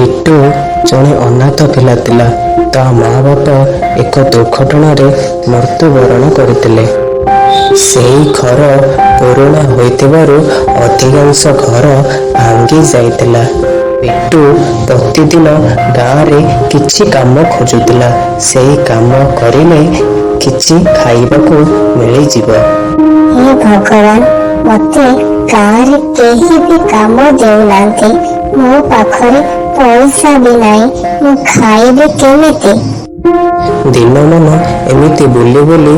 ବିଟୁ ଜଣେ ଅନାଥ ପିଲା ଥିଲା। ତା ମା ବାପା ଏକ ଦୁର୍ଘଟଣାରେ ମୃତ୍ୟୁବରଣ କରିଥିଲେ। ସେହି ଘର ପୁରୁଣା ହୋଇଥିବାରୁ ଅଧିକାଂଶ ଘର ଭାଙ୍ଗି ଯାଇଥିଲା। ବିଟୁ ପ୍ରତିଦିନ ଗାଁରେ କିଛି କାମ ଖୋଜୁଥିଲା। ସେହି କାମ କରିଲେ କିଛି ଖାଇବାକୁ ମିଳିଯିବ। ହେ ଭଗବାନ, ମତେ ଗାଁରେ କେହି ବି କାମ ଦେଉନାହାନ୍ତି। ମୋ ପାଖରେ ପଇସା ବି ନାହିଁ, ମୁଁ ଖାଇବି କେମିତି? ଦିନମାନ ଏମିତି ବୁଲି ବୁଲି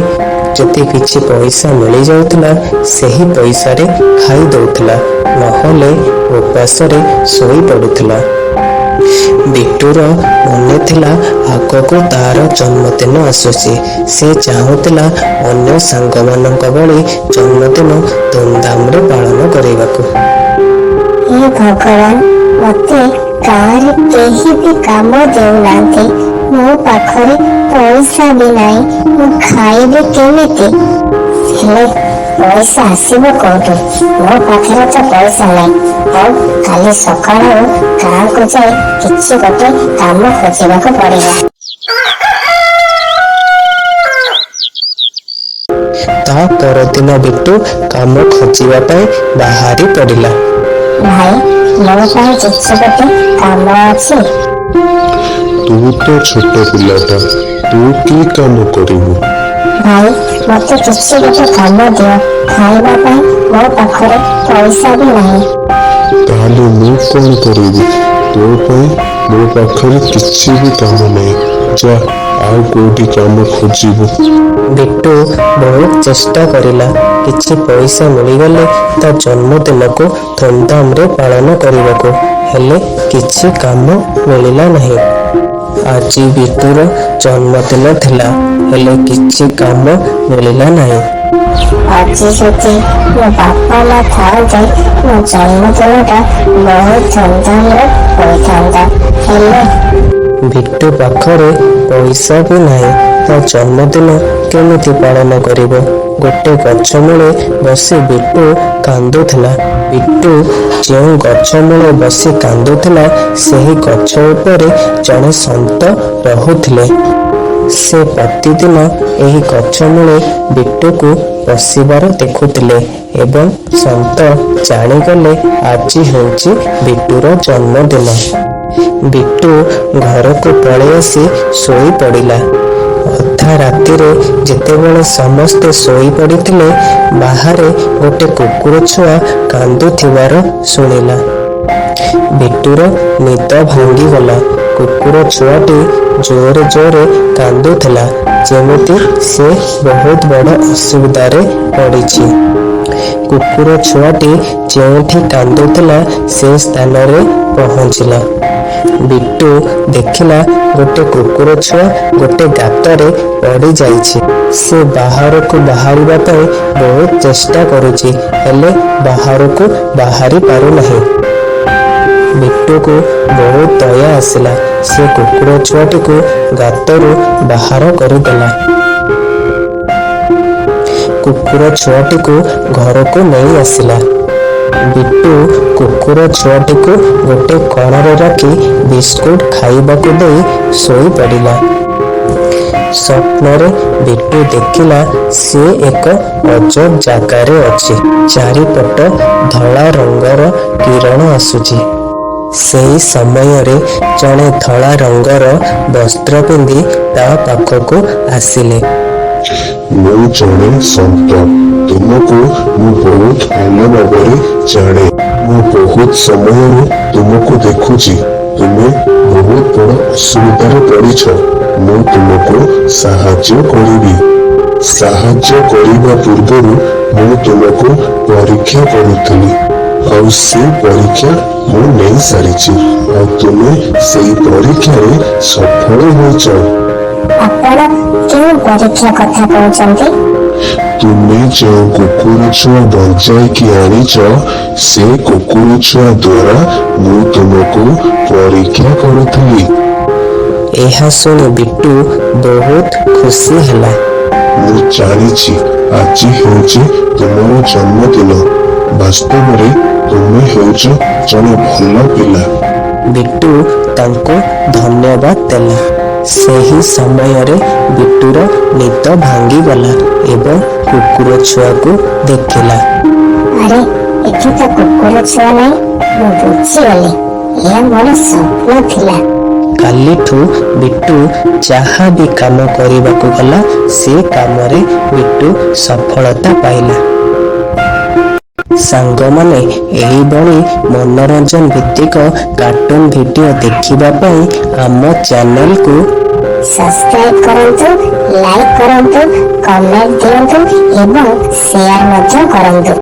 ଯଦି କିଛି ପଇସା ମିଳିଯାଉଥିଲା, ସେହି ପଇସାରେ ଖାଇ ଦଉଥିଲା, ନହେଲେ ଉପାସରେ ଶୋଇ ପଡୁଥିଲା। ବିଟୁର ମନେ ଥିଲା ଆଗକୁ ତାର ଜନ୍ମଦିନ ଆସୁଛି। ସେ ଚାହୁଁଥିଲା ଅନ୍ୟ ସାଙ୍ଗମାନଙ୍କ ଭଳି ଜନ୍ମଦିନ ଧୁମଧାମରେ ପାଳନ କରିବାକୁ। ହେ ଭଗବାନ, ମତେ ଗାଁରେ କେହି ବି କାମ ଦେଉନାହାନ୍ତି। ମୋ ପାଖରେ ପଇସା ବି ନାହିଁ, ମୁଁ ଖାଇବି କେମିତି? ହେଲେ ପଇସା ଆସିବ କୋଉଠୁ? ମୋ ପାଖରେ ତ ପଇସା ନାହିଁ। ହଉ, କାଲି ସକାଳୁ ଗାଁକୁ ଯାଇ କିଛି ଗୋଟେ କାମ ଖୋଜିବାକୁ ପଡିବ। ତା ପରଦିନ ବିଟୁ କାମ ଖୋଜିବା ପାଇଁ ବାହାରି ପଡ଼ିଲା। ଭାଇ, ମୋ ପାଇଁ କିଛି ଗୋଟେ କାମ ଅଛି? ତୁ ତ ଛୋଟ ପିଲାଟା, ତୁ କି କାମ କରିବୁ? ଭାଇ, ମତେ କିଛି ଗୋଟେ କାମ ଦିଅ। ଖାଇବା ପାଇଁ ମୋ ପାଖରେ ପଇସା ବି ନାହିଁ। ତାହେଲେ ମୁଁ କଣ କରିବି? ତୋ ପାଇଁ ମୋ ପାଖରେ କିଛି ବି କାମ ନାହିଁ। ଯା, ଆଉ କୋଉଠି କାମ ଖୋଜିବୁ। ବିଟୁ ବହୁତ ଚେଷ୍ଟା କରିଲା କିଛି ପଇସା ମିଳିଗଲେ ତା ଜନ୍ମଦିନକୁ ଧୁମଧାମରେ ପାଳନ କରିବାକୁ, ହେଲେ କିଛି କାମ ମିଳିଲା ନାହିଁ। ଆଜି ବିଟୁର ଜନ୍ମଦିନ ଥିଲା, ହେଲେ କିଛି କାମ ମିଳିଲା ନାହିଁ। ଆଜି ଯଦି ମୋ ବାପା ମା ଥାଆନ୍ତେ, ମୋ ଜନ୍ମଦିନଟା ବହୁତ ଧୁମଧାମରେ ହୋଇଥାନ୍ତା। ହେଲେ ବିଟୁ ପାଖରେ ପଇସା ବି ନାହିଁ, ତା ଜନ୍ମଦିନ କେମିତି ପାଳନ କରିବ? ଗୋଟେ ଗଛ ମୂଳେ ବସି ବିଟୁ କାନ୍ଦୁଥିଲା। ବିଟୁ ଯେଉଁ ଗଛ ମୂଳେ ବସି କାନ୍ଦୁଥିଲା, ସେହି ଗଛ ଉପରେ ଜଣେ ସନ୍ଥ ରହୁଥିଲେ। ସେ ପ୍ରତିଦିନ ଏହି ଗଛ ମୂଳେ ବିଟୁକୁ ବସିବାର ଦେଖୁଥିଲେ ଏବଂ ସନ୍ଥ ଜାଣିଗଲେ ଆଜି ହେଉଛି ବିଟୁର ଜନ୍ମଦିନ। ବିଟୁ ଘରକୁ ପଳେଇ ଆସି ଶୋଇ ପଡ଼ିଲା। ଅଧା ରାତିରେ ଯେତେବେଳେ ସମସ୍ତେ ଶୋଇ ପଡ଼ିଥିଲେ, ବାହାରେ ଗୋଟେ କୁକୁର ଛୁଆ କାନ୍ଦୁଥିବାର ଶୁଣିଲା। ବିଟୁର ନିଦ ଭାଙ୍ଗିଗଲା। କୁକୁର ଛୁଆଟି ଜୋରେ ଜୋରେ କାନ୍ଦୁଥିଲା, ଯେମିତି ସେ ବହୁତ ବଡ଼ ଅସୁବିଧାରେ ପଡ଼ିଛି। କୁକୁର ଛୁଆଟି ଯେଉଁଠି କାନ୍ଦୁଥିଲା ସେ ସ୍ଥାନରେ ପହଞ୍ଚିଲା। ବିଟୁ ଦେଖିଲା ଗୋଟେ କୁକୁର ଛୁଆ ଗୋଟେ ଗାତରେ ପଡ଼ିଯାଇଛି। ସେ ବାହାରକୁ ବାହାରିବା ପାଇଁ ବହୁତ ଚେଷ୍ଟା କରୁଛି, ହେଲେ ବାହାରକୁ ବାହାରି ପାରୁନାହିଁ। ବିଟୁକୁ ବହୁତ ଦୟା ଆସିଲା। ସେ କୁକୁର ଛୁଆଟିକୁ ଗାତରୁ ବାହାର କରିଦେଲା। କୁକୁର ଛୁଆଟିକୁ ଘରକୁ ନେଇ ଆସିଲା। ବିଟୁ କୁକୁର ଛୁଆଟିକୁ ଗୋଟେ କଣରେ ରଖି ବିସ୍କୁଟ ଖାଇବାକୁ ଦେଇ ଶୋଇପଡ଼ିଲା। ସ୍ୱପ୍ନରେ ବିଟୁ ଦେଖିଲା ସେ ଏକ ଅଜବ ଜାଗାରେ ଅଛି। ଚାରିପଟ ଧଳା ରଙ୍ଗର କିରଣ ଆସୁଛି। ସେହି ସମୟରେ ଜଣେ ଧଳା ରଙ୍ଗର ବସ୍ତ୍ର ପିନ୍ଧି ତା ପାଖକୁ ଆସିଲେ। ମୁଁ ଜଣେ ସନ୍ଥ। ତୁମକୁ ମୁଁ ବହୁତ ଭଲ ଭାବରେ ଜାଣେ। ମୁଁ ବହୁତ ସମୟରୁ ତୁମକୁ ଦେଖୁଛି। ତୁମେ ବହୁତ ବଡ଼ ଅସୁବିଧାରେ ପଡ଼ିଛ। ମୁଁ ତୁମକୁ ସାହାଯ୍ୟ କରିବି। ସାହାଯ୍ୟ କରିବା ପୂର୍ବରୁ ମୁଁ ତୁମକୁ ପରୀକ୍ଷା କରୁଥିଲି, ଆଉ ସେ ପରୀକ୍ଷା ମୁଁ ନେଇ ସାରିଛି, ଆଉ ତୁମେ ସେଇ ପରୀକ୍ଷାରେ ସଫଳ ହୋଇଛ। ଆପଣ କେଉଁ ପରୀକ୍ଷା କଥା କହୁଛନ୍ତି? ତୁମେ ଯେଉଁ କୁକୁର ଛୁଆ ବଞ୍ଚାଇକି ଆଣିଛ, ସେ କୁକୁର ଛୁଆ ଦ୍ୱାରା ମୁଁ ତୁମକୁ ପରୀକ୍ଷା କରୁଥିଲି। ଏହା ଶୁଣି ବିଟୁ ବହୁତ ଖୁସି ହେଲା। ମୁଁ ଜାଣିଛି ଆଜି ହେଉଛି ତୁମର ଜନ୍ମଦିନ। ବାସ୍ତବରେ ତୁମେ ହେଉଛ ଜଣେ ଭଲ ପିଲା। ବିଟୁ ତାଙ୍କୁ ଧନ୍ୟବାଦ ଦେଲା। ସେହି ସମୟରେ ବିଟୁର ନିଦ ଭାଙ୍ଗିଗଲା ଏବଂ କୁକୁର ଛୁଆକୁ ଦେଖିଲା। ଆରେ, ଏଠି ତ କୁକୁର ଛୁଆ ନାହିଁ। ମୁଁ ବୁଝିଗଲି, ଏହା ମୋର ସ୍ୱପ୍ନ ଥିଲା। କାଲିଠୁ ବିଟୁ ଯାହା ବି କାମ କରିବାକୁ ଗଲା, ସେ କାମରେ ବିଟୁ ସଫଳତା ପାଇଲା। ସାଙ୍ଗମାନେ, ଏହିଭଳି ମନୋରଞ୍ଜନ ଭିତ୍ତିକ କାର୍ଟୁନ ଭିଡିଓ ଦେଖିବା ପାଇଁ ଆମ ଚ୍ୟାନେଲକୁ ସବସ୍କ୍ରାଇବ କରନ୍ତୁ, ଲାଇକ୍ କରନ୍ତୁ, କମେଣ୍ଟ ଦିଅନ୍ତୁ ଏବଂ ସେୟାର ମଧ୍ୟ କରନ୍ତୁ।